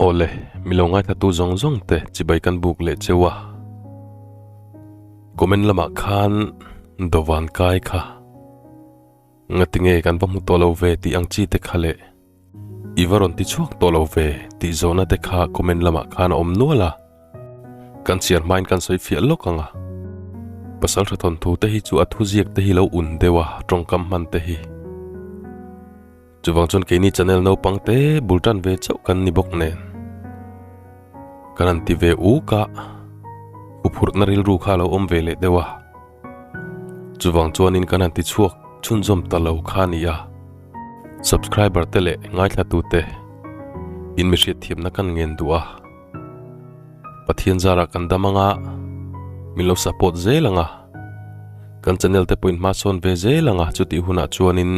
Awle, mi lo ngaithlatu zawng zawng te chibai kan buk leh cheu a. Comment lamah khan Dawvan kai kha ngatinge kan va hmu tawh lo ve tih ang chi te kha leh i va rawn ti chhuak tawh lo ve tih zawhna te kha comment lamah khan a awm nual a. Kan chhiar hmain kan sawi fiah lawk ang a. Pasal tha thawnthu te hi chu a thuziak te hi lo un deuh a tawngkam hman te hi. Chuvang chuan keini channel naupang te bul tan ve chauh kan ni bawk nen. Kan han ti ve uk a, huphurhna rilru kha a lo awm ve leh deuh a. Chuvang chuanin kan han ti chhuak chhunzawm ta lo kha a ni a. Subscriber te leh ngaithla te in mi hriatthiamna kan ngen duh a. Pathian zarah kan dam anga, min lo support zel anga, kan channel te pawhin hma sawn ve zel anga chutih hunah chuanin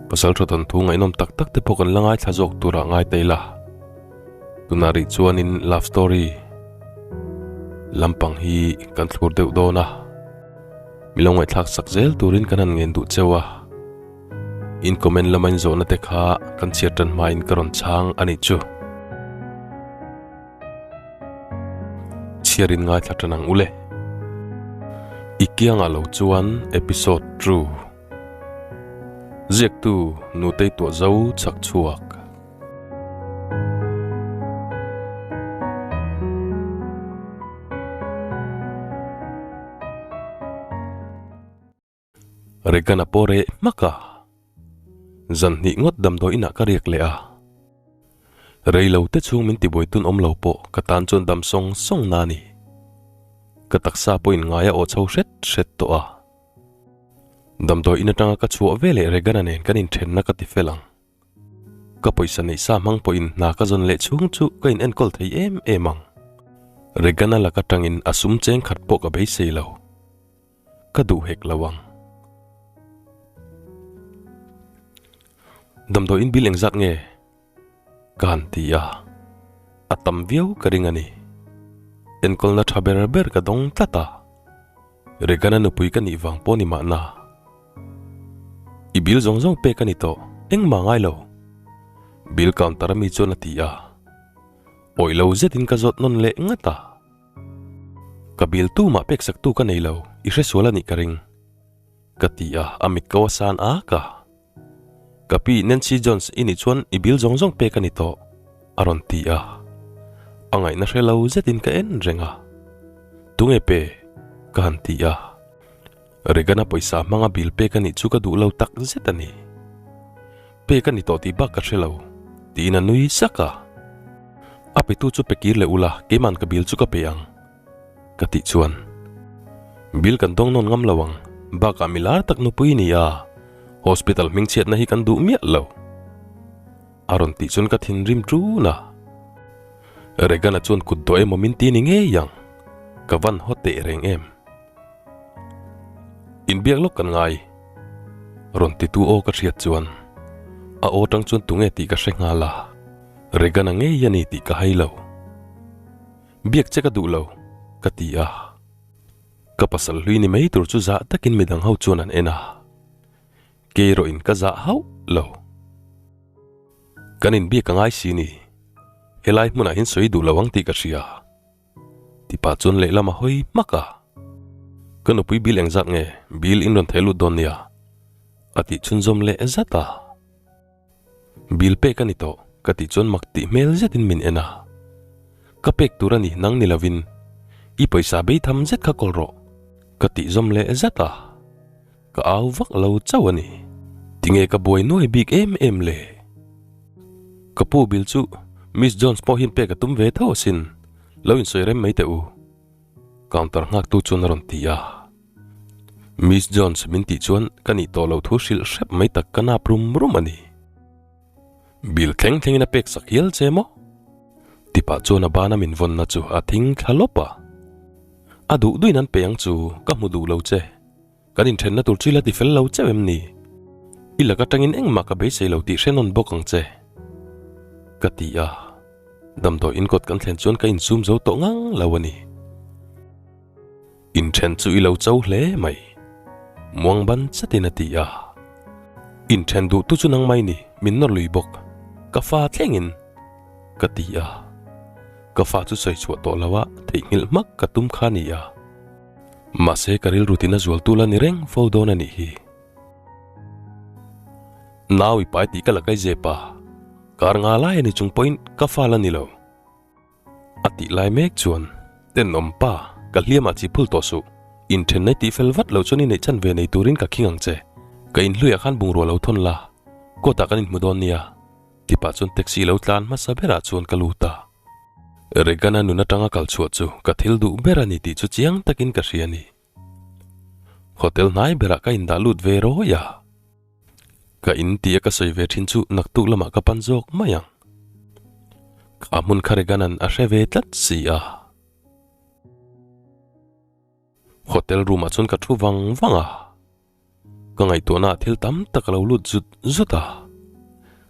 Pasal tha tawn thu ngaihnawm tak tak te pawh kan la ngaithla zawk turah ngai ta ila. Tunah rih chuanin love story lampang hi kan thlur deuh dawn a, mi lo ngaihthlak sak zel turin kan han ngen duh cheu a. In comment lama in zawhna te kha kan chhiar tan hmain ka rawn chhang a nih chu. Chhiarin ngaithla tan ang ule. I kiangah lo chuan episode true. Ziaktu Nutei tuah zo chhak chhuak. Regan a pawh reh hmak a, zan hnih ngawt damdawi inah ka riak leh a. Rei lo te chhung min tibuai tun awm lo pawh ka tan chuan dam sawng sawng na a ni. Ka taksa pawhin ngai a aw chho hret hret tawh a. Damdawi in atanga ka chhuah ve leh Regana nen kan inthenna ka ti fel ang. Ka pawisa neih sa hmang pawhin hna ka zawn leh chhung chu ka in enkawl thei em em ang. Regana lak atangin a sum cheng khat pawh ka beisei lo. Ka duh hek lo ang. Damdawi in bill engzat nge? Ka han ti a, a tam viau ka ring a ni. Enkawlna tha ber ber ka dawng tlat a, Regana nupui ka nih vang pawh ni mahna. I bill zawng zawng pek a ni tawh, engmah ngai lo. Bill counter a mi chuan a ti a, awih lo zetin ka zawt nawn leh ngat a. Ka bill tumah pek sak tu ka nei lo, i hresual a nih ka ring. Ka ti a, a mit ko a san ak a. Ka pi Nancy Jones i nih chuan i bill zawng zawng pek a ni tawh, a rawn ti a. A ngaihna hre lo zetin ka en reng a. Tunge pe? ka han ti a. Regan-a pawisa hmanga bill pek a nih chu ka duh lo tak zet a ni. Pek a ni tawh tih bak ka hre lo, tiin a nui sak a. A petu chu pe kir leh ula, keiman ka bill chu ka pe ang. Ka tih chuan, Bill kan dawng nawn ngam lo ang, bakah mi lar tak nupui ni a, hospital hmingchhiatna hi kan duh miah lo. A rawn tih chuan ka thinrim ṭun a. Regan-a chuan kut dawh emaw min ti ni ngei ang, ka van haw teh reng em. Inbiak lawk kan ngai, rawn titu aw ka hriat chuan a aw ṭang chuan tunge tih ka hre nghal a, Regan-a ngei a ni tih ka hai lo. Biak che ka duh lo, ka ti a. Ka pasal hlui ni mai tur chu zah takin midang ho chuan an en a. Kei erawhin ka zah hauh lo. Kan inbiak a ngai si ni, helai hmunah hian sawi duh lo ang tih ka hria. Tipa chuan lehlam a hawi hmak a. Ka nupui Bill engzat nge Bill in rawn theh lut dawn nia? A tih chhunzawm leh zat a. Bill pek a ni tawh, ka tih chuan mak tih hmel zetin min en a. Ka pek tur a ni, nang ni lovin. I pawisa bei tham zet kha kawl rawh, ka tih zawm leh zat a. Ka au vak lo chauh a ni. Tinge ka buai nuai bik em em le? Ka pu Bill chu Miss Jones pawh hian pek a tum ve tho asin, lo insawi rem mai teh u. Counter nghaktu chuan a rawn ti a. Miss Jones min tih chuan ka nih tawh loh thu hrilh hrep mai tak ka nap rum rum a ni. Bill thleng thlengin a pek sak hial che maw? Tipah chuan a bana min vawnna chu a thing thla lawp a. A duh duhin an pe ang chu ka hmu duh lo che. Kan inthenna tur chu i la ti fel lo cheuh em ni? I lak atangin engmah ka beisei lo tih hre nawn bawk ang che. Ka ti a. Damdawi inkawt kan thlen chuan ka insum zo tawh ngang lo a ni. Inthen chu i lo cho hle mai. Muang ban chatin a ti a. Inthen duh tu chu nang mai ni, min nawr lui bawk. Ka fa thlengin. Ka ti a. Ka fa chu sawi chhuah tawh lo a, theihnghilh hmak ka tum kha a ni a. Mahse ka rilru tina zual tu la ni reng fo dawn a nih hi. Nau i pai tih ka la kai zep a, kar nga lai a ni chung pawhin ka fa la ni lo. A tih lai mek chuan, Tenawm pa, ka hliamah chi phul tawh suh. Inthen nai tih fel vat lo chuan i neih chan ve nei turin ka khing ang che. Ka inhluiah khan bungrua lo thawn la, kawtah kan inhmu dawn nia. Tipah chuan taxi lo tlan hmasa berah chuan ka lut a. Regan-a nun atanga kal chhuah chu ka thil duh ber a ni tih chu chiang takin ka hria a ni. Hotel hnai berah ka indah lut ve rawi a. Ka in tia ka sawi ve thin chu naktuk lamah ka pan zawk mai ang. Kha hmun kha Regan-a'n a hre ve tlat si a. Hotel room-ah chuan ka thu vang vang a. Ka ngaihtuahna ah thil tam tak a lo lut zut zut a.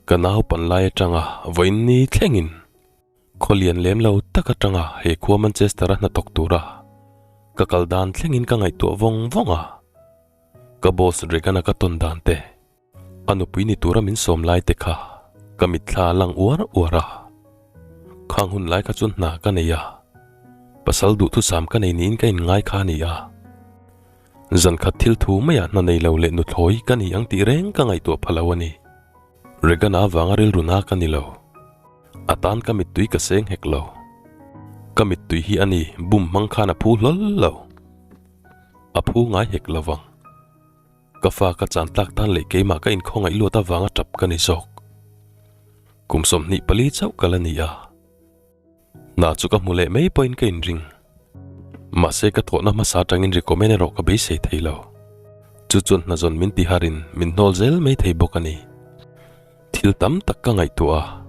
Ka naupan lai atanga vawiin ni thlengin khaw lian lem lo tak atanga he khua Manchester a hnathawk tura ka kal dan thlengin ka ngaihtuah vawng vawng a. Ka boss Regan-a ka tawn dan te, a nupui ni tura min sawm lai te kha ka mitthla a lang uar uar a. Khang hun lai kha chuan hna ka nei a, pasal duhthusam ka nei niin ka inngai kha a ni a. Zan khat thil thu maiah hna nei lo leh nuthlawi ka ni ang tih reng ka ngaihtuah pha lo a ni. Regan-a avanga rilru na ka ni lo. A tan ka mittui ka seng hek lo. Ka mittui hi a ni bum hmang khan a phu hlawl lo. A phu ngai hek lo vang. Ka fa ka chan tlak tan leh keimah ka inkhawngaih luat avanga tap ka ni zawk. Kum 24 chauh ka la ni a. Hna chu ka hmu leh mai pawhin ka inring. Mahse ka thawhna hmasa atangin recommend erawh ka beisei thei lo. Chu chuan hna zawn min ti harin min hnawl zel mai thei bawk a ni. Thil tam tak ka ngaihtuah a.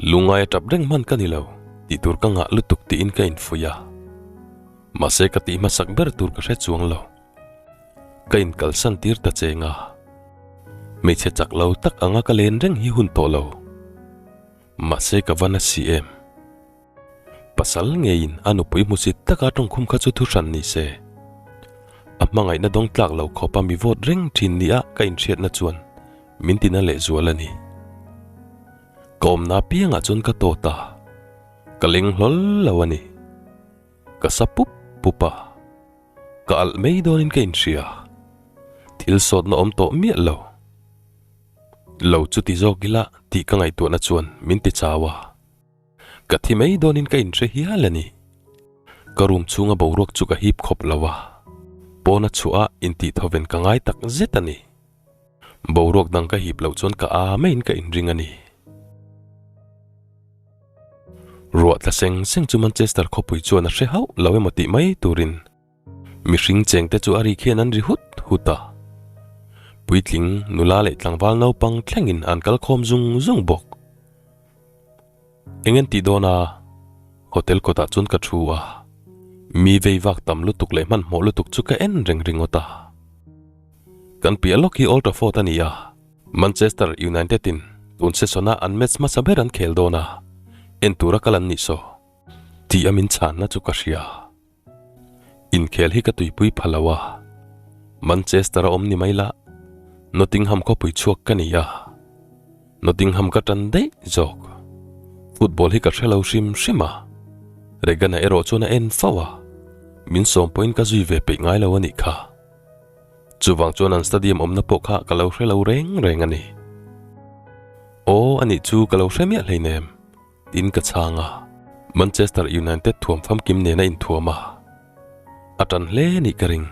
Lungngai a tap reng hman ka ni lo, tih tur ka ngah lutuk tiin ka infuih a. Mahse ka tih hmasak ber tur ka hre chuang lo. Ka inkalsan tir ta cheng a. Hmeichhe chak lo tak anga ka len reng hi hun tawh lo. Mahse ka va na si em? Pasal ngeiin a nupui hmusit taka tawngkhum kha chu thu hran ni se. A hmangaihna dawng tlak lo khawpa mi vote reng thin nia ka inhriatna chuan min tina lehzual a ni. Ka awmna piangah chuan ka tawt a, ka leng hlawl lo a ni. Ka sa pup pup a, ka alh mai dawnin ka inhria. Thil sawtna awm tawh miah lo. Lo chu ti zawk ila tih ka ngaihtuahna chuan min ti chau a, ka thi mai dawnin ka inhre hial a ni. Ka room chhunga boruak chu ka hip khawp lo a, pawna chhuah a intih thoven ka ngai tak zet a ni. Boruak dang ka hip loh chuan ka a maiin ka inring a ni. Ruah tla seng seng chu Manchester khawpui chuan a hre hauh lo emaw tih mai turin Mihring chengte chu a rik hian an ri hut hut a. Puitling, nula leh tlangval naupang thlengin an kal khawm zung zung bawk. Eng an tih dawn a? Hotel kawtah chuan ka thu a. Mi vei vak tam lutuk leh hmanhmawh lutuk chu ka en reng ringawt a. Kan piah lawk hi Old Trafford a ni a. Manchester United in tun season-a an match hmasa ber an khel dawn a, en tura kal an nih saw. Tih a min chhanna chu ka hria. Inkhel hi ka tuipui pha lo a, Manchester a awm ni mai la, Nottingham khawpui chhuak ka ni a, Nottingham ka tan daih zawk. Football hi ka hre lo hrim hrim a, Regan-a erawh chuan a en fo a, min sawm pawhin ka zui ve peih ngai lo a nih kha. Chuvang chuan an stadium awmna pawh kha ka lo hre lo reng reng a ni. Aw, anih chu ka lo hre miah hleinem. Tin ka chhang a, Manchester United thuam famkim nen a inthuam a, a tan hle nih ka ring.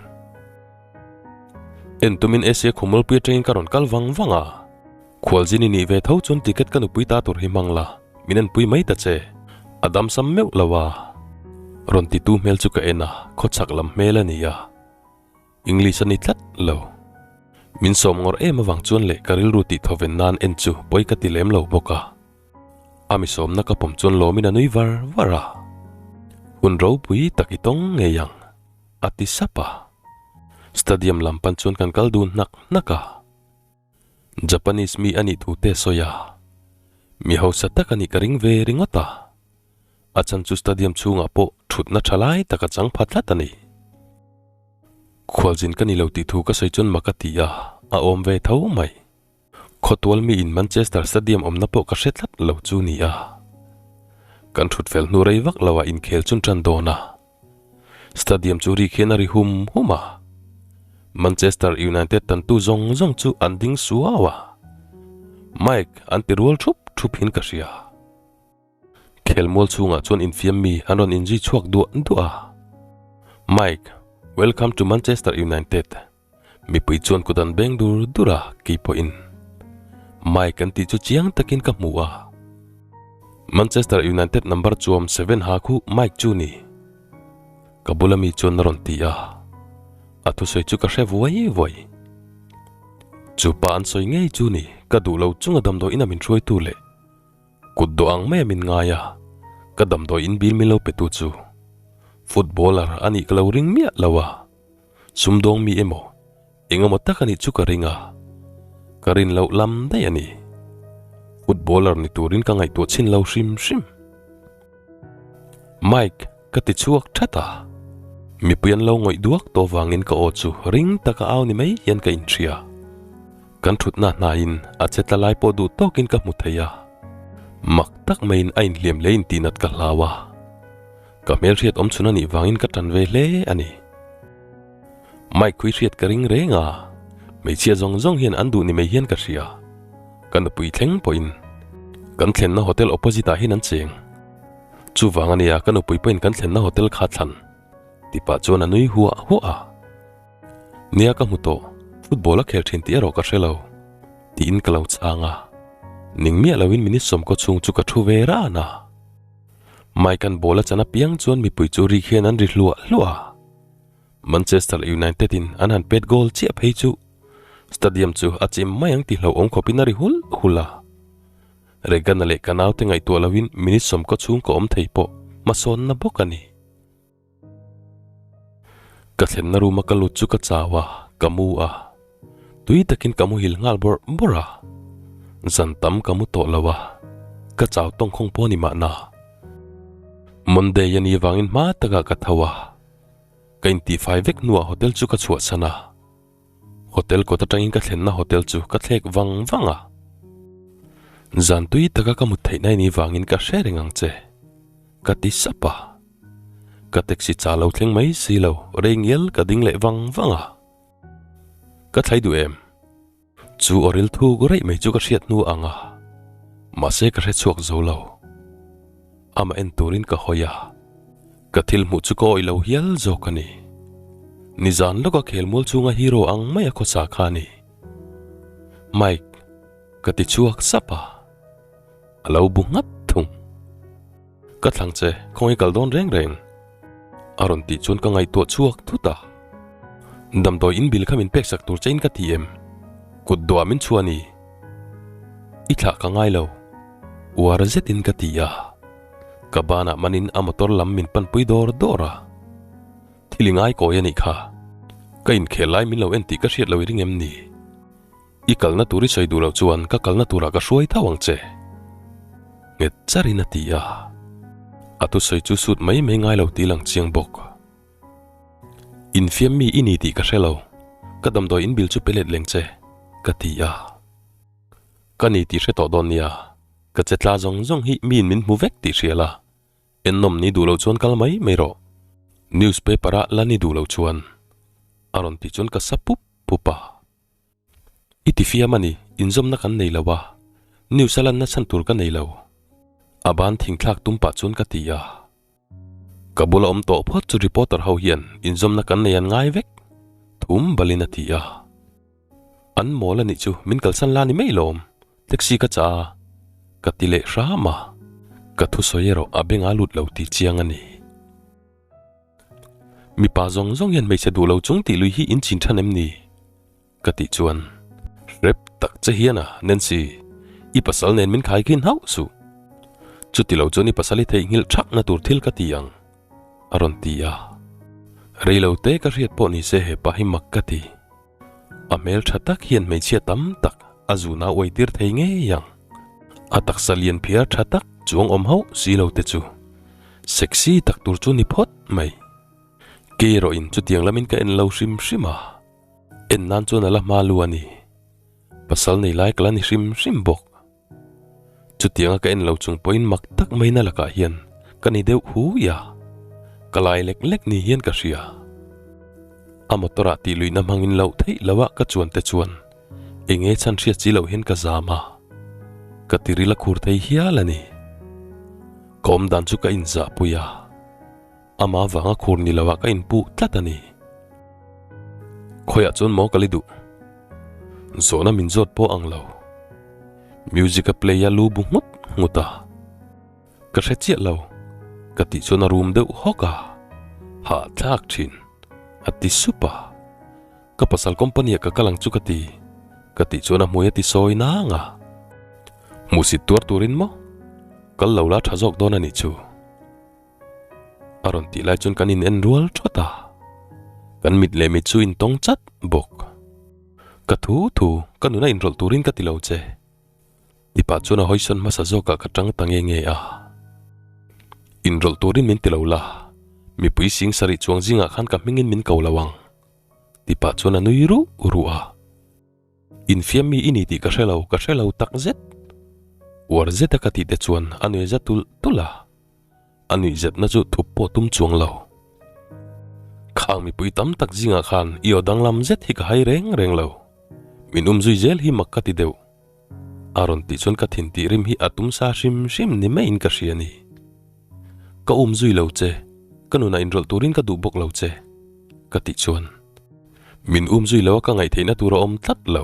En tumin Asia khumulpui atangin ka rawn kal vang vang a, Khualzin i nih ve tho chuan ticket ka nupui ta tur hi hmang la, min enpui mai ta che. A damsam meuh lo a, rawn titu hmel chu ka en a, khawchhak lam hmel a ni a. English a ni tlat lo. Min sawm ngawrh em avang chuan leh ka rilru tih thawven nan en chu pawi ka ti lem lo bawk a. A mi sawmna ka pawm chuan lawmin a nui var var a. Hun ropui tak i tawng ngei ang, a ti sap a. Stadium lam pan chuan kan kal dun hnak hnak a. Japanese mi a nih thu te sawi a. Mi hausa tak a nih ka ring ve ringawt a. A chan chu stadium chhungah pawh thutna tha lai tak a chang pha tlat a ni. Khualzin ka ni lo tih thu ka sawi chuan mak a ti a, a awm ve tho mai. Khawtual mi in Manchester Stadium awmna pawh ka hre tlat lo chu ni a. Kan thut fel hnu rei vak lo ah inkhel chun tan dawn a. Stadium chu rik hian a ri hum hum a. Manchester United tantu zawng zawng chu an ding suau a. Mike an ti rual thup thup hin ka hria. Khelmual chhungah chuan infiam mi an rawn inzui chhuak duah duah a. Mike, welcome to Manchester United. Mipui chuan kut an beng dur dur a, kei pawhin Mike an tih chu chiang takin ka hmu a. Manchester United number chuam seven ha khu Mike chu ni. Ka bula mi chuan a rawn ti a, a thusawi chu ka hre vuai vuai. Chu pa an sawi ngei chu ni, ka duh lo chunga damdawi ina min hruaitu leh Kut dawh ang mai a min ngai a, ka damdawi in bil min lo pe tu chu footballer a nih ka lo ring miah lo a, sumdawng mi emaw eng emaw tak a nih chu ka ring a, ka rin loh lam daih a ni. Footballer ni turin ka ngaihtuah chhin lo hrim hrim. Mike ka ti chhuak that a, mipui an lo ngawih duak tawh vangin ka aw chu ring taka au ni mai hian ka inhria. Kan thutna hnaiin a che tla lai pawh duh tawkin ka hmu thei a, mak tak maiin a inhliam leh intihnat ka hlau a, ka hmelhriat awm chhun a nih vangin ka tan ve hle a ni. Mike khui hriat ka ring reng a, hmeichhia zawng zawng hian an duh ni mai hian ka hria. Ka nupui thleng pawhin kan thlenna hotel opposite ah hian an cheng. Chuvang a nia ka nupui pawhin kan thlenna hotel kha thlan ti pah chuan a nui huah huah a. Nia ka hmu tawh, football a khel thin tih erawh ka hre lo tiin ka lo chhang a. Ning miah loin minute sawmkaw chhung chu ka thu ve ran a. Mike-a'n ball a chan apiang chuan mipui chu rik hian an ri hluah hluah a. Manchester United in an han pet goal chiah phei chu stadium chu a chim mai ang ti hlauhawm khawpin a ri hul hul a. Regan-a leh ka naute ngaihtuah loin minute sawmkaw chhung ka awm thei pawh hmasawnna bawk a ni. Ka thlenna room a ka lut chu ka chau a, ka mu a. Tui takin ka muhil nghal bawrh bawrh a. Zan tam ka mu tawh lo a, ka chau tawngkhawng pawh a ni mahna. Monday a nih vangin hma takah ka tho a. Ka intihfai vek hnuah hotel chu ka chhuahsan a. Hotel kawt atangin ka thlenna hotel chu ka thlek vang vang a. Zan tui taka ka mut theihna i nih vangin ka hre reng ang che, ka ti sap a. Ka taxi cha lo thleng mai si lo, rei ngial ka ding leh vang vang a. Ka thlai duh em? Chu awril thuk reih mai chu ka hriat hnu ang a, mahse ka hre chhuak zo lo. Amah en turin ka hawi a, ka thil hmuh chu ka awih lo hial zawk a ni. Nizan lawka khelmual chunga hero ang mai a khawsa kha a ni. Mike, ka ti chhuak sap a, a lo bu nghat thung. Ka thlang che, khawngaih kal dawn reng reng. A rawn tih chuan ka ngaihtuah chhuak thut a. Damdawi in bil kha min pek sak tur che in ka ti em? Kut dawh ah min chhuah a ni. I thlah ka ngai lo. Uar zet in ka ti a. Ka banah manin a motor lam min panpui dawr dawr a. Thil i ngai kawi a nih kha. Ka inkhel lai min lo en tih ka hriat lo i ring em ni? I kalna tur i sawi duh loh chuan ka kalna turah ka hruai tho ang che. Nghet charin a ti a. A thusawi chu sut mai mai ngai lo tih lang chiang bawk. Infiam mi i ni tih ka hre lo, ka damdawi in bil chu pe let leng che, ka ti a. Ka ni tih hre tawh dawn nia, ka che tla zawng zawng hi miin min hmu vek tih hria la, ennawm ni duh loh chuan kal mai mai rawh. Newspaper-a la ni duh loh chuan a rawn tih chuan ka sa pup pup a. I ti fiam a ni, inzawmna kan nei lo a, news a lanna chhan tur ka nei lo. A ban thingthlak tum pah chuan ka ti a. Ka bula awm tawh phawt chu reporter ho hian inzawmna kan nei an ngai vek, thum balin a ti a. An mawl a nih chu min kalsan la ni mai lawm, taxi ka chah a, ka ti leh hram a. Ka thusawi erawh a beng a lut lo tih chiang a ni. Mipa zawng zawng hian hmeichhe duh lo chung tih lui hi in chin than em ni? Ka tih chuan, Hrep tak che hian a, Nancy, i pasal nen min khai khin hauh suh. Chuti lo chuan i pasal i theihnghilh thakna tur thil ka ti ang, a rawn ti a. Rei lo te ka hriat pawh ni se hepa hi mak ka ti. A hmel tha tak hian hmeichhia tam tak a zuna uai tir thei ngei ang. A taksa lian phiar tha tak chuang awm hauh si lo te chu sexy tak tur chu ni phawt mai. Kei erawh in chutiang lamin ka en lo hrim hrim a. En nan chuan a la hma lu a ni. Pasal nei lai ka la ni hrim hrim bawk. Chutianga ka en lo chung pawhin mak tak maina lakah hian ka ni deuh hui a, ka lai lek lek ni hian ka hria. A motor ah tih luihna hmangin loh theih lo ah ka chuan te chuan eng nge chhan hriat chi loh hian ka zam a, ka tiril a khur thei hial a ni. Ka awm dan chu ka inzahpui a, ama vanga khur ni lo ah ka inpuh tlat a ni. Khawiah chuan maw ka li duh? Zawhna min zawt pawh ang lo. Music a play a lu bu nghut nghut a. Ka hre chiah lo, ka tih chuan a rum deuh hawk a, hahthlak thin, a ti sup a. Ka pasal company ah ka kal ang chu ka ti, ka tih chuan a hmui a ti sawi nang a. Hmuhsit tuar turin maw? Kal lo la tha zawk dawn a nih chu. A rawn tih lai chuan kan in en rual thawt a, kan mit leh mit chu in tawng chat bawk. Ka thu thu, ka nuna inrawlh turin ka ti lo che. Tipa chuan a hawisawn hmasa zawkah ka tang ta nge nge a. Inrawlh turin min ti lo la, mipui sing sarih chuang zingah khan ka hmingin min ko lo ang. Tipa chuan a nui ruh ruh a. Infiam mi i ni tih ka hre lo, ka hre lo tak zet. Uar zeta ka tih te chuan a nui za tulh tulh a. A nuih zetna chu thup pawh tum chuang lo. Khang mipui tam tak zingah khan i aw danglam zet hi ka hai reng reng lo. Min um zui zel hi mak ka ti deuh. A rawn tih chuan ka thin tih rim hi a tum sa hrim hrim ni maiin ka hria ni. Ka um zui lo che, ka nunah inrawlh turin ka duh bawk lo che, ka tih chuan min um zui lo a ka ngaihtheihna tur a awm tlat lo.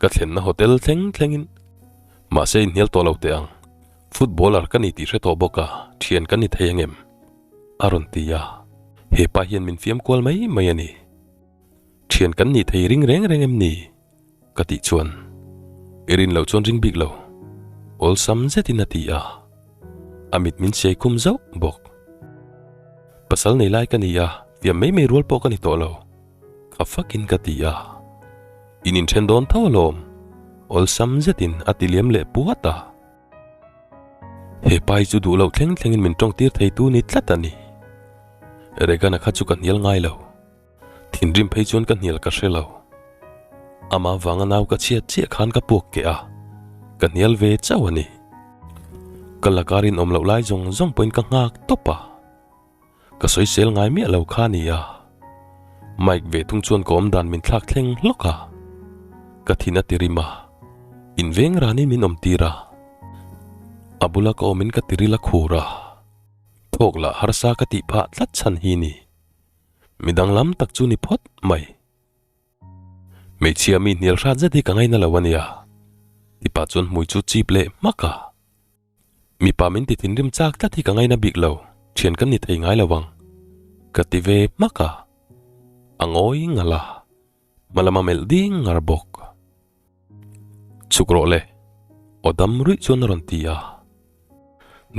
Ka thlenna hotel thleng thlengin mahse inhnial tawh lo teh ang. Footballer ka ni tih hre tawh bawk a, thian ka ni thei angem? A rawn ti a, hepa hian min fiam kual mai mai a ni. Thian kan nih thei ring reng reng em ni? Ka tih chuan, I rin loh chuan ring bik lo, awlsam zetin a ti a, a mit min siai khum zauh bawk. Pasal nei lai ka ni a, fiam mai mai rual pawh ka ni tawh lo, ka fakin ka ti a. In inthen dawn tho alawm, awlsam zetin a ti liam leh puat a. He pa hi chu duh loh thleng thlengin min tawngtir theitu ni tlat a ni. Regan-a kha chu ka hnial ngai lo. Thinrim phei chuan ka hnial ka hre lo. Ama vanga nau ka chhiat chiah khan ka puak keh a, ka hnial ve chauh a ni. Ka laka rinawm loh lai zawng zawng pawhin ka nghak tawp a, ka sawisel ngai miah lo kha a ni a. Mike ve thung chuan ka awmdan min thlak thleng hlawk a, ka thin a ti rim a, inveng ranin min awm tir a, a bula ka awmin ka tiril a khur a, thawk lah harsa ka tih phah tlat chhan hi ni. Mi danglam tak chu ni phawt mai. Hmeichhia mi hnial hrat zet hi ka ngaina lo a nia. Tipa chuan hmui chu chip leh hmak a. Mipa min ti thinrim chak tlat hi ka ngaina bik lo, thian kan ni thei ngai lo ang. Ka ti ve hmak a. A ngawi ngal a. Hmalama melh ding ngar bawk. Chhuk rawh le, aw dam ruih chuan a rawn ti a.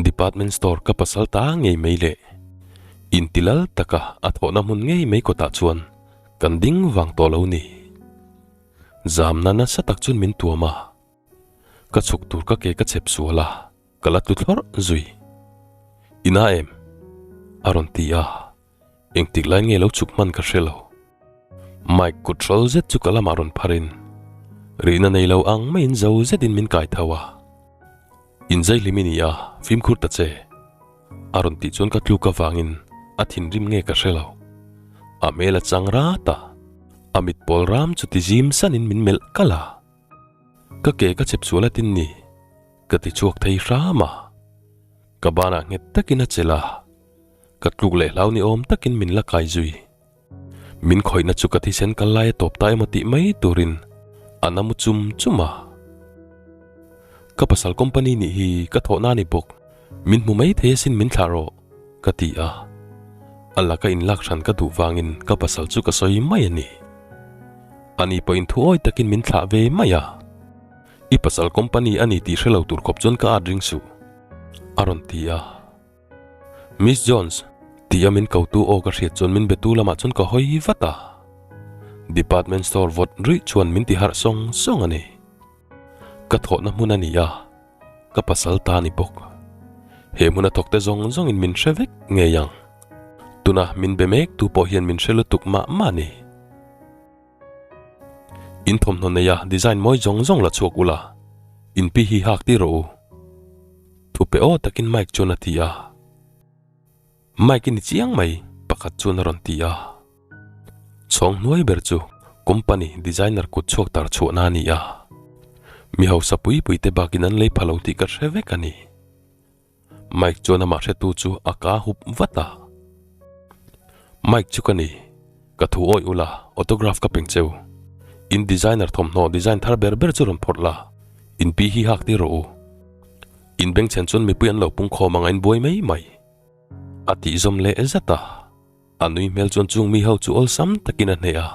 Department store ka pasal ta ngei mai le. Intilal taka a thawhna hmun ngei mai kawtah chuan kan ding vang tawh lo ni. Zamna nasa tak chuan min tuam a. Ka chhuk tur ka ke ka chep sual a, ka la tlu thlawrh zui. Ina em? A rawn ti a. Engtik lai nge lo chhuk hman ka hre lo. Mike kut hrawl zet chu ka lamah rawn pharin rihna nei lo ang maiin zo zetin min kai tho a. Inzai hlim i ni a, fimkhur ta che. A rawn tih chuan ka tluk avangin a thinrim nge ka hre lo. A hmel a chang rat a, a mit pawl ram chu ti zim sanin min melh kalh a. Ka ke ka chep sual atin ni, ka ti chhuak thei hram a. Ka banah nghet takin a chelh a. Ka tluk leh hlau ni awm takin min la kai zui. Min khawihna chu ka thisen kal lai a tawp ta emaw tih mai turin a na mu chum chum a. Ka pasal company nih hi ka thawhna a ni bawk, min hmu mai thei asin min thlah rawh, ka ti a. A laka inlak hran ka duh vangin ka pasal chu ka sawi mai a ni. Ani pawhin thu awi takin min thlah ve mai a. I pasal company a ni tih hre lo tur khawp chuan ka at ring suh, a rawn ti a. Miss Jones, tia min kotu aw ka hriat chuan min betu lamah chuan ka hawi vat a. Department store vawt ruih chuan min ti harh sawng sawng a ni. Ka thawhna hmun a ni a, ka pasal ta a ni bawk. He hmuna thawkte zawng zawngin min hre vek ngei ang. Tuna min be mek tu pawh hian min hre lutuk mah mah a ni. In thawmhnaw neia design mawi zawng zawng la chhuak ula, in pi hi hak tir rawh u. Thupe aw takin Mike chuan a ti a. Mike i ni chiang mai, pakhat chuan a rawn ti a. Chhawng hnuai ber chu company designer kut chhuak tar chhuahna a ni a. Mi hausa pui pui te bakin an lei pha lo tih ka hre vek a ni. Mike chuan amah hretu chu a ka hup vat a. Mike chu ka ni, ka thu awih ula, autograph ka peng cheu. In designer thawmhnaw design thar ber ber chu rawn phawrh la, in pi hi hak tir rawh u. In bengchhen chuan mipui an lo pung khawm ang a in buai mai mai. A tih zawm leh zat a. A nui hmel chuan chung mi ho chu awlsam takin a hneh a.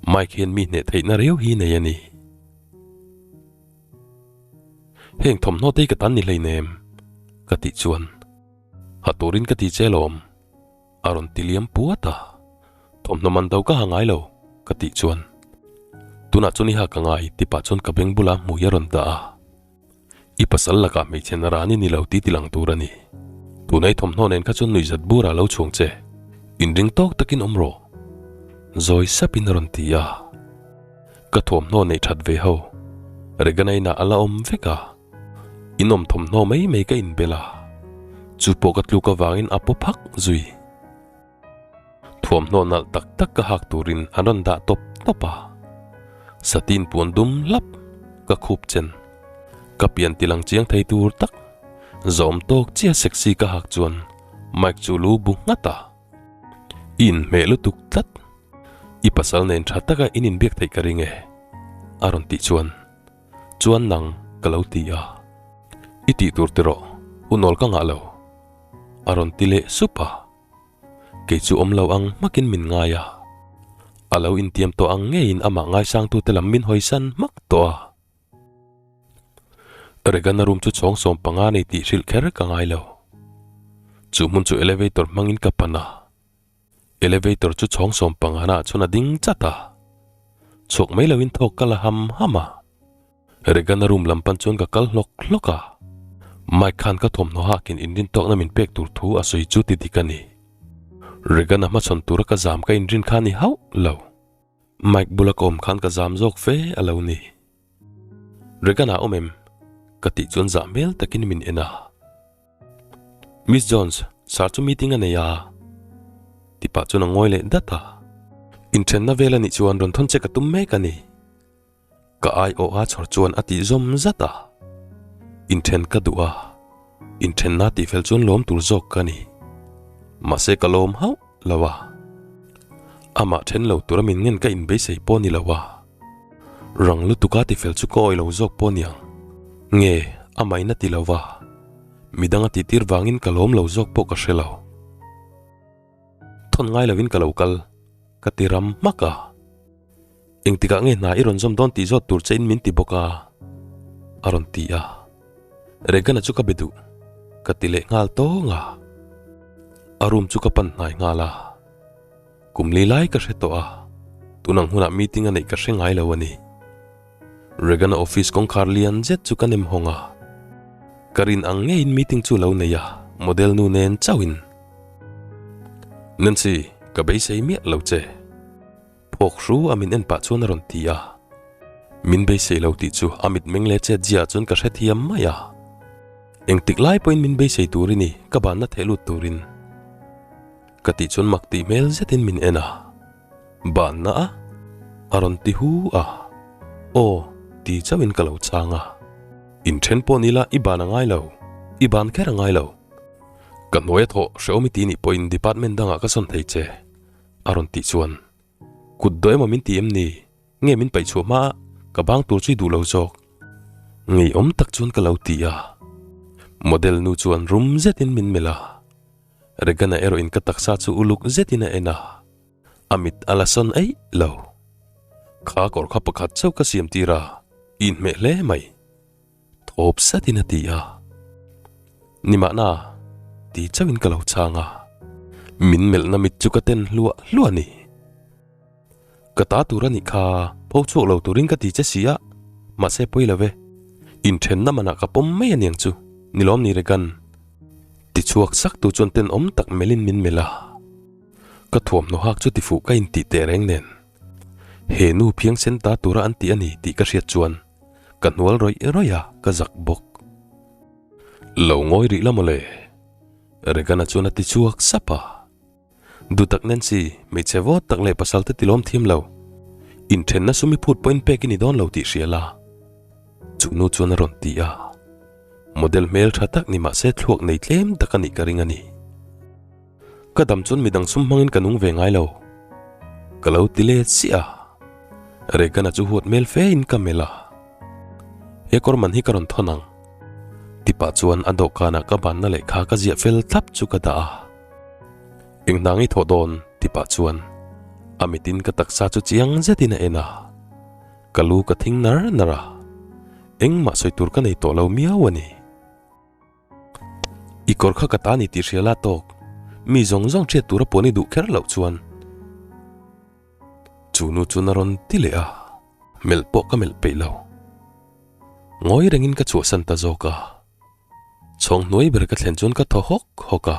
Mike hian mi hneh theihna riau hi nei a ni. Heng thawmhnaw te hi ka tan ni hleinem, ka tih chuan ha turin ka ti che lawm, a rawn ti liam puat a. Thawmhnaw man do ka ha ngai lo, ka tih chuan tunah chuan i ha ka ngai ti pah chuan ka beng bula hmui a rawn dah a. I pasal lakah hmeichhe na rani ni lo ti ti lang tur a ni. Tunai thawmhnaw nen kha chuan nuihzat bura lo chhuang che, inring tawk takin awm rawh, zawi sapin a rawn ti a. Ka thuamhnaw neih that ve ho. Regana inah a la awm vek a. In awm thawmhnaw mai mai ka inbel a. Chu pawh ka tluk avangin a paw phak zui. Thuamhnaw nalh tak tak ka hak turin an rawn dah tawp tawp a. Satin puan dum hlap ka khup chen. Ka pian tilang chiang thei tur tak. Zawm tawk chiah sexy ka hak chuan Mike chu lu bu nghat a. I inhmeh lutuk tlat. I pasal nen tha taka in inbiak theih ka ring e, a rawn tih chuan, Chuan nang ka lo ti a. I tih tur tiraw, hunawl ka ngah lo, a rawn ti leh sup a. Kei chu awm lo ang hmakin min ngai a. A lo intiam tawh ang ngeiin amah ngaisangtute lam min hawisan hmak tawh a. Regana room chu chhawng 15 nei tih hrilh kher ka ngai lo. Chu hmun chu elevator hmangin ka pan a. Elevator chu chhawng 15 naah chuan a ding chat a. Chhuak mai loin thawk ka la ham ham a. Regana room lam pan chuan ka kal hlawk hlawk a. Mike khan ka thawmhnaw hakin inrintawkna min pek tur thu a sawi chu ti dik a ni. Regana hmachhawn tura ka zam ka inrin kha ni hauh lo. Mike bula ka awm khan ka zam zawk fe a lo ni. Regan-a awm em? Ka tih chuan zah hmel takin min en a. Miss Jones, sir chu meeting a nei a. Ti pah chuan a ngawi leh dat a. Inthenna vel a nih chuan rawn thawn che ka tum mek a ni. Ka ai awh a chhawr chuan a tih zawm zat a. Inthen ka duh a, inthenna tih fel chuan lawm tur zawk ka ni. Mahse ka lawm hauh lo a. Amah then lo tura min ngen ka inbeisei pawh ni lo a. Rang lutuka ti fel chu ka awih lo zawk pawh niang. Nge, amah in a ti lo va. Midang a tihtir vangin ka lawm lo zawk pawh ka hre lo. Thawn ngai lovin ka lo kal, ka ti ram hmak a. Engtikah nge hna i rawn zawm dawn tih zawt tur che in min ti bawk a, a rawn ti a. Regana chu ka be duh, ka ti leh nghal tawng a. A room chu ka pan hnai nghal a. Kum li lai ka hre tawh a, tunang hunah meeting a neih ka hre ngai lo a ni. Regana office kawngkhar lian zet chu ka nem hawng a. Ka rin ang ngeiin meeting chu lo nei a, model nu nen chauhin. Nancy, ka beisei miah lo che. Phawk hru a min en pah chuan a rawn ti a. Min beisei lo tih chu a mitmeng leh chet ziah chuan ka hrethiam mai a. Engtik lai pawhin min beisei tur i ni, ka banna theh lut turin. Ka tih chuan mak tih hmel zetin min en a. Banna a? A rawn ti hu a. Aw, ti chauhin ka lo chang a. Inthen pawh ni la i ban a ngai lo, i ban kher a ngai lo. Ka hnuai a thawh hrehawm i ti nih pawhin department dangah ka sawn thei che. A rawn tih chuan, Kut dawh emaw min ti em ni? Nge min paih chhuah hma a, ka bang tur chu i duh lo zawk? Ngeiawm tak chuan ka lo ti a. Model nu chuan rum zetin min melh a. Regana erawhin ka taksa chu uluk zetin a en a. A mit a la sawn eih lo. Kha kawr kha pakhat chauh ka siam tir a, i inhmeh hle mai. Thawp satin a ti a. Nimahna, ti chauhin ka lo chhang a. Min melhna mit chu ka ten hluah hluah a ni. Ka ta tur a nih kha, pho chhuak lo turin ka ti che si a, mahse pawi lo ve. Inthenna manah ka pawm mai a niang chu, ni lawm ni Regan? Ti chhuak sak tu chuan tenawm tak melhin min melh a. Ka thuamhnaw hak chu tifuh ka intih teh reng nen. He nu phiangsen ta tura an ti a ni tih ka hriat chuan ka hnual rawih rawih a, ka zak bawk. Lo ngawi rih la mawle. Regan-a chuan a ti chhuak sap a. Dutak Nancy, hmeichhe vawt tak leh pasal te tilawm thiam lo. Inthenna sumi phut pawhin pek i ni dawn lo tih hria la. Chu nu chuan a rawn ti a. Model hmel tha tak ni mah se thluak nei tlem tak a nih ka ring a ni. Ka dam chuan midang sum hmangin ka nung ve ngai lo. Ka lo ti let siah a. Regan-a chu huat hmel fe in ka melh a. He kawr man hi ka rawn thawn ang. Tipah chuan a dawhkanah ka banna lehkha ka ziah fel thlap chu ka dah a. Eng hna ngei thawh dawn? Tipah chuan a mitin ka taksa chu chiang zetin a en a. Ka lu ka thing nar nar a. Engmah sawi tur ka nei tawh lo miau a ni. I kawr kha ka ta ni tih hria la tawk. Mi zawng zawng hriat tura puan i duh kher loh chuan. Chu nu chuan a rawn ti leh a, melh pawh ka melh peih lo. Ngawi rengin ka chhuahsan ta zawk a. Chhawng hnuai ber ka thlen chuan ka thaw hawk hawk a.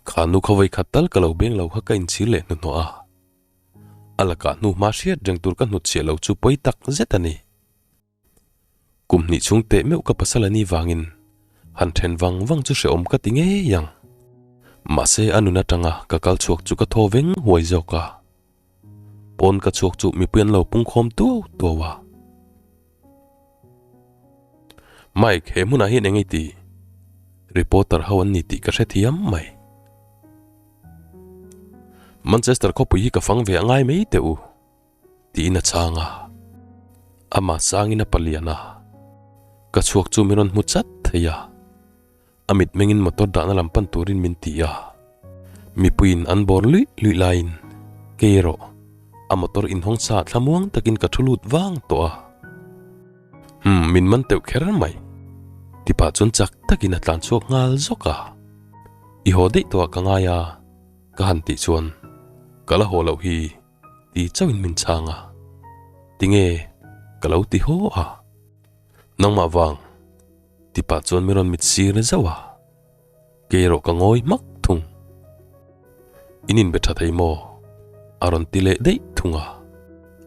Kha nu kha vawikhat tal ka lo beng lo kha ka inchhir leh hnuhnawh a. A lakah hnu hma hriat reng tur ka hnutchhiah lo chu pawi tak zet a ni. Kum hnih chhung teh meuh ka pasal a ni vangin han then vang vang chu hrehawm ka ti ngei ang. Mahse a nun atanga ka kal chhuak chu ka thaw veng huai zawk a. Pawn ka chhuak chu mipui an lo pungkhawm tuau tuau a. Mike, he hmunah hian eng ei ti? Reporter ho an ni tih ka hrethiam mai. Manchester khawpui hi ka fang ve a ngai mai teh u. Tiin a chhang a, amah sangin a palian a, ka chhuak chu min rawn hmu chat thei a, a mitmengin motor dahna lam pan turin min ti a, mipuiin an bawr luih luih laiin kei erawh a motor inhawng sa thlamuang takin ka thu lut vang tawh a, Umm min man teuh kher mai tipah chuan chak takin a tlan chhuak nghal zawk a, i haw daih tawh ah ka ngai a ka han tih chuan ka la haw loh hi. Ti chauhin min chhang a, Tinge ka lo ti haw a, nangmah vang ti pah chuan min rawn mit sir zauh a, kei erawh ka ngawi hmak thung. In inbe tha thei maw? A rawn ti leh daih thung a,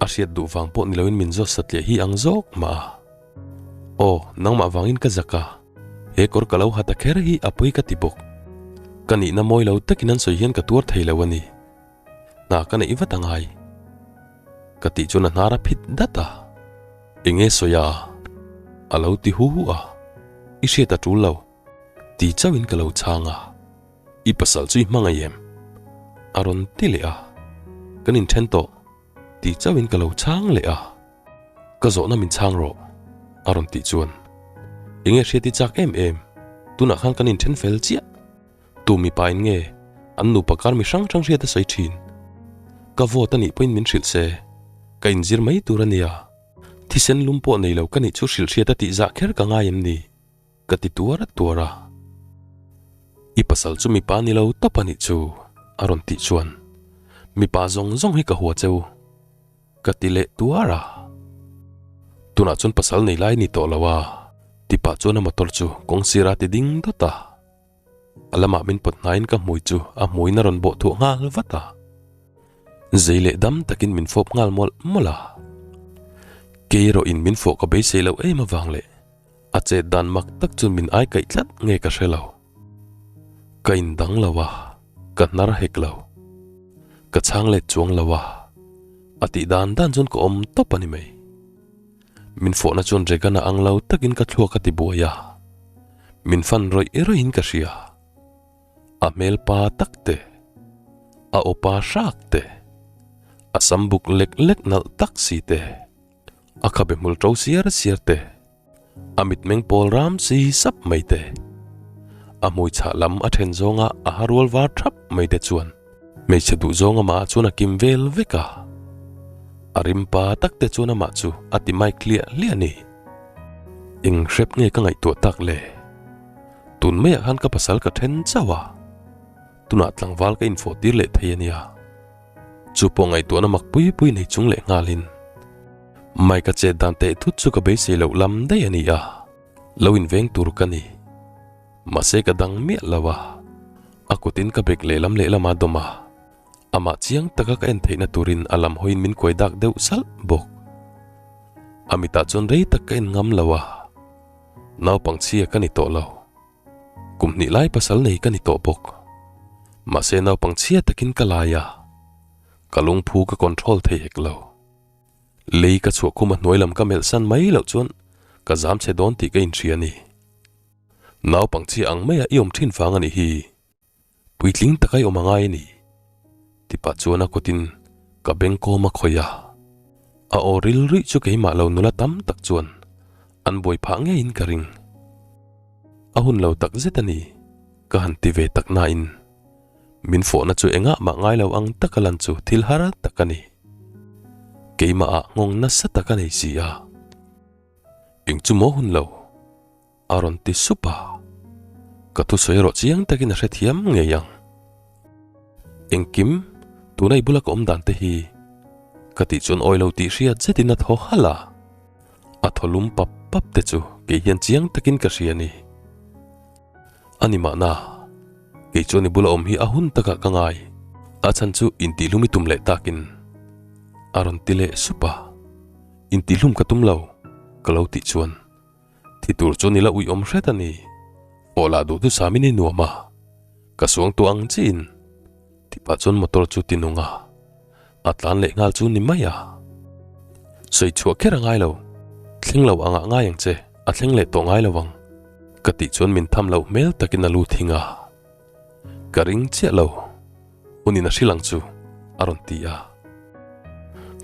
a hriat duh vang pawh ni loin min zawt satliah hi ang zawk mah a. Aw, nangmah vangin ka zak a, he kawr ka lo ha ta kher hi a pawi ka ti bawk. Ka nihna mawi lo takin an sawi hian ka tuar thei lo a ni. Hna ka neih vat angai. Ka tih chuan a hnar a phit dat a. Enge sawi a? A lo ti hu hu a. I hriat a tul lo. Ti chauhin ka lo chhang a. I pasal chu i hmangaih em? A rawn ti leh a. Kan inthen tawh. Ti chauhin ka lo chhang leh a. Ka zawhna min chhang rawh. A rawn tih chuan. Enge hriat i chak em em? Tunah khan kan inthen fel chiah. Tu mipa in nge an nupa kar mi hrang hrang hriat a sawi thin? Ka vote a nih pawhin min hrilh se, ka inzir mai tur a nia. Thisen lum pawh nei lo ka nih chu hrilh hriat a tih zah kher ka ngai em ni? Ka ti tuar a tuar a. I pasal chu mipa ni lo tawp a nih chu a rawn tih chuan mipa zawng zawng hi ka hua cheu. Ka ti leh tuar a. Tunah chuan pasal nei lai ni tawh lo a, ti pah chuan a motor chu kawng sirah a ti ding dawt a. A lamah min pawt hnaiin ka hmui chu a hmuiin a rawn bawh thuah nghal vat a. Zei leh dam takin min fawp nghal mawlh mawlh a. Kei erawh in min fawh ka beisei loh em avang leh a chet dan mak tak chuan min ai kaih tlat nge ka hre lo. Ka indang lo a, ka hnar hek lo. Ka chhang let chuang lo a, a tih dan dan chuan ka awm tawp a ni mai. Min fawhna chuan Regan-a ang lo takin ka thluak a ti buai a, min fan rawih rawih in ka hria. A hmel pa tak te, a aw pa hrak te, a sam buk lek lek nalh tak si te, a khabe hmul to siar siar te, a mitmeng pawl ram si sap mai te, a hmui chhah lam a then zawnga a ha rual var thap mai te chuan hmeichhe duh zawng amah chuan a kim vel vek a. A rim pa tak te chuan amah chu a ti mai hliah hliah a ni. Eng hrep nge ka ngaihtuah tak le? Tun maiah khan ka pasal ka then chauh a, tunah tlangval ka infawh tir leh thei a nia. Chu pawh ngaihtuahna mak pui pui nei chung leh nghalin Mike-a chet dan teh thut chu ka beisei loh lam daih a ni a, lo inveng tur ka ni. Mahse ka dang miah lo a, a kutin ka bek lehlam lehlam a dawm a, amah chiang taka ka en theihna turin a lam hawiin min kuai dak deuh salh bawk. A mitah chuan rei tak ka en ngam lo a, naupang chhia ka ni tawh lo. Kum hnih lai pasal nei ka ni tawh bawk. Mahse naupang chhia takin ka lai a, ka lungphu ka control thei hek lo. Lei ka chhuah khum a hnuai lam ka melh san mai loh chuan ka zam chhe dawn tih ka inhria a ni. Naupang chhia ang maia i awm thin vang a nih hi. Puitling taka i awm a ngai a ni. Ti pah chuan a kutin ka beng kawm a khawih a. A aw ril ruih chu keimah lo nula tam tak chuan an buai phah ngeiin ka ring. A hun lo tak zet a ni, ka han ti ve tak nain min fawhna chu engah mah ngai lo ang taka lan chu thil har tak a ni. Keimah ah nghawng nasa tak a nei si a. Eng chu maw hun lo? A rawn ti sup a, ka thusawi erawh chiang takin a hrethiam ngei ang. Engkim, tuna i bula ka awm dan te hi ka tih chuan awi lo tih hriat zetin a thaw halh a, a thaw lum pap pap te chu kei hian chiang takin ka hria a ni. A ni mahna, kei chuan i bula awm hi a hun takah ka ngai, a chhan chu intihhlum i tum leh takin a rawn ti leh sup a, intihhlum ka tum lo ka lo tih chuan. Thi tur chu nila ui awm hret a ni. Aw lah duh thusam in i nuam a, ka suang tawh ang chiin. Ti pah chuan motor chu ti nung a, a tlan leh nghal chu ni mai a. Sawi chhuah kher a ngai lo, thleng lo angah ngai ang che, a thleng leh tawh ngai lo ang. Ka tih chuan min tham loh hmel takin a lu thing a. Ka ring chiah lo, hunin a hrilh ang chu, a rawn ti a.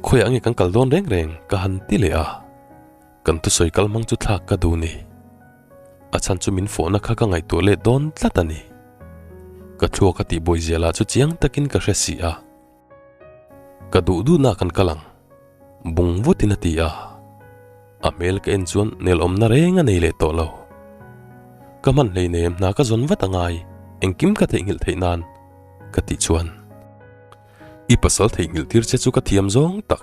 Khawiah nge kan kal dawn reng reng ka han ti leh a. Kan thusawi kal hmang chu thlak ka duh ni. A chhan chu min fawhna kha ka ngaihtuah leh dawn tlat a ni. Ka thluak a tihbuai zia lah chu chiang takin ka hre si a. Ka duh duhna kan kal ang. Bung vutin a ti a. A hmel ka en chuan nelawmna reng a nei leh tawh lo. Ka hman hleinem hna ka zawn vat a ngai, engkim ka theihnghilh theih nan ka tih chuan. I pasal theihnghilh tir che chu ka thiam zawng tak.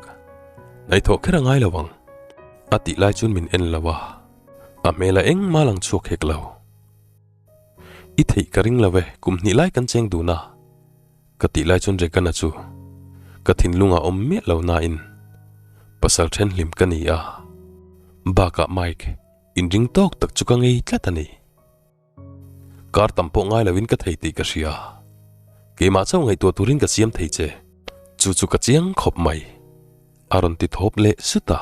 Ngaihthawh kher a ngai lo ang. A tih lai chuan min en lo a, a hmel a engmah lang chhuak hek lo. I theih ka ring lo e, kum hnih lai kan cheng dun a. Ka tih lai chuan Regana chu ka thinlungah awm miah lo nain pasal then hlim ka ni a, bakah Mike inring tawk tak chu ka ngei tlat a ni. Kar tam pawh ngai loin ka thei tih ka hria. Keimah chauh ngaihtuah turin ka siam thei che. Chu chu ka chiang khawp mai. A rawn ti thawp leh sut a.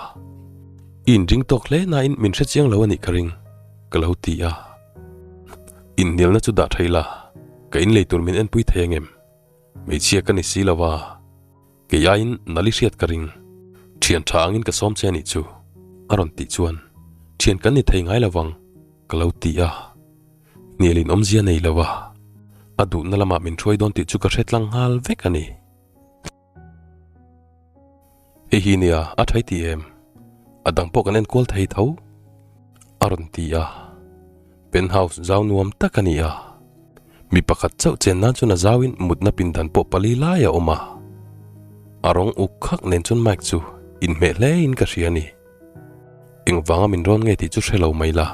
I inring tawk hle nain min hre chiang lo a nih ka ring, ka lo ti a. Inhnialna chu dah thei la, ka inlei tur min enpui thei angem? Hmeichhia ka ni si lo a. Kei aiin nali hriat ka ring. Thian tha angin ka sawm che a nih chu, a rawn tih chuan thian kan ni thei ngai lo vang, ka lo ti a. Hnialin awmzia nei lo a, a duhna lamah min hruai dawn tih chu ka hre tlang nghal vek a ni. Hei hi nia, a thai ti em? A dang pawh kan enkual thei tho, a rawn ti a. Penthouse zau nuam tak a ni a, mi pakhat chauh chen nan chuan a zauin mutna pindan pawh pali lai a awm a. A rawng uk khak nen chuan Mike chu inhmeh hlein ka hria a ni. Engvanga min rawn nge tih chu hre lo mai la,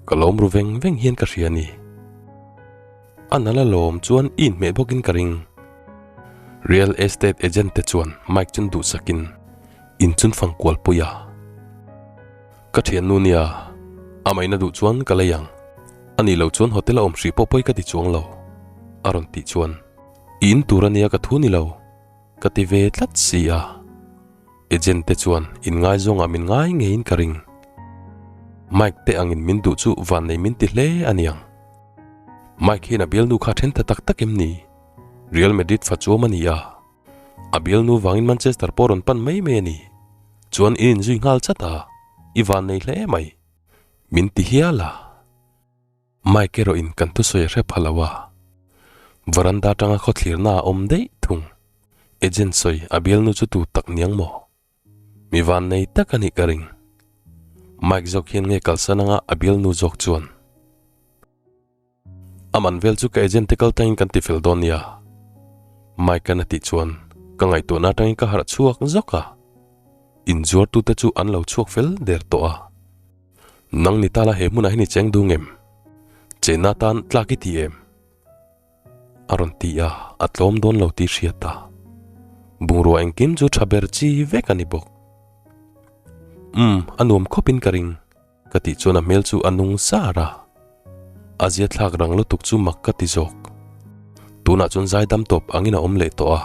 ka lawm ru veng veng hian ka hria a ni. A nala lawm chuan i inhmeh bawkin ka ring. Real estate agent te chuan Mike chun duhsakin in chun fang kual pui a. Ka thiannu nia, a maina duh chuan ka lei ang. A nih loh chuan hotel a awm hrih pawh pawi ka ti chuang lo, a rawn tih chuan, I in tur a nia ka thu ni lo, ka ti ve tlat si a. Agent te chuan in ngaizawngah min ngai ngeiin ka ring. Mike te angin min duh chu vannei min ti hle a niang. Mike hian a bialnu kha then ta tak tak em ni? Real Madrid fa chuam a ni a. A bialnu vangin Manchester pawh rawn pan mai mai a ni. Chuan in inzui nghal chat a, i van nei hle mai. Min ti hial a. Mike erawh in kan thusawi a hre pha lo a. Veranda atanga khawthlirna a awm daih thung. Agent sawi a bialnu chu tu tak niang maw? Mi van nei tak a nih ka ring. Mike zawk hian nge kalsan anga a bialnu zawk chuan. A man vel chu ka agent te kal tangin kan ti fel dawn nia. Mike an a tih chuan ka ngaihtuahna atangin ka harh chhuak zawk a. Inzuartute chu an lo chhuak fel der tawh a. Nang ni tala he hmunah hian i cheng dung em? Chenna tan tlak i ti em? A rawn ti a, a tlawm dawn lo tih hriat a. Bungrua engkim chu tha ber chi vek a ni bawk. Umm, a nuam khawpin ka ring. Ka tih chuan a hmel chu a nung zar a. A zia thlak rang lutuk chu mak ka ti zawk. Tunah chuan zaidam tawp angin a awm leh tawh a,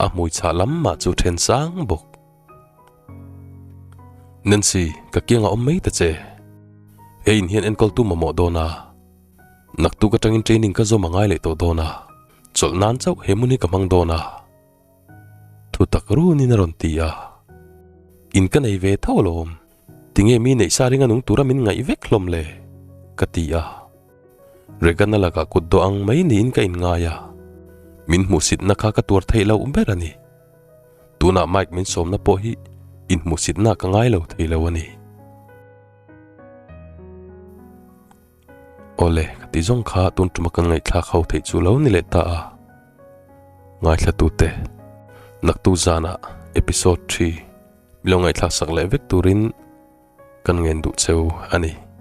a hmui chhah lam mah chu then sang bawk. Nancy, ka kiangah awm mai ta che. He in hian enkawltu mamawh dawn a, naktuk atangin training ka zawm a ngai leh tawh dawn a, chawlh nan chauh he hmun hi ka hmang dawn a. Thu tak runin a rawn ti a, In ka nei ve tho alawm, tinge mi neih sa ringa nung tura min ngaih vek hlawm le? ka ti a. Regan-a lakah kut dawh ang mai niin ka inngai a, min hmuhsitna kha ka tuar theih loh ber a ni. Tunah Mike min sawmna pawh hi inhmuhsitna ka ngai lo thei lo a ni. Awle, ka ti zawng kha tun tuma kan ngaihthlak ho theih chu lo ni leh ta a. Ngaithla tute, naktuk zanah episode thi mi lo ngaihthlak sak leh vek turin kan ngen duh cheu a ni.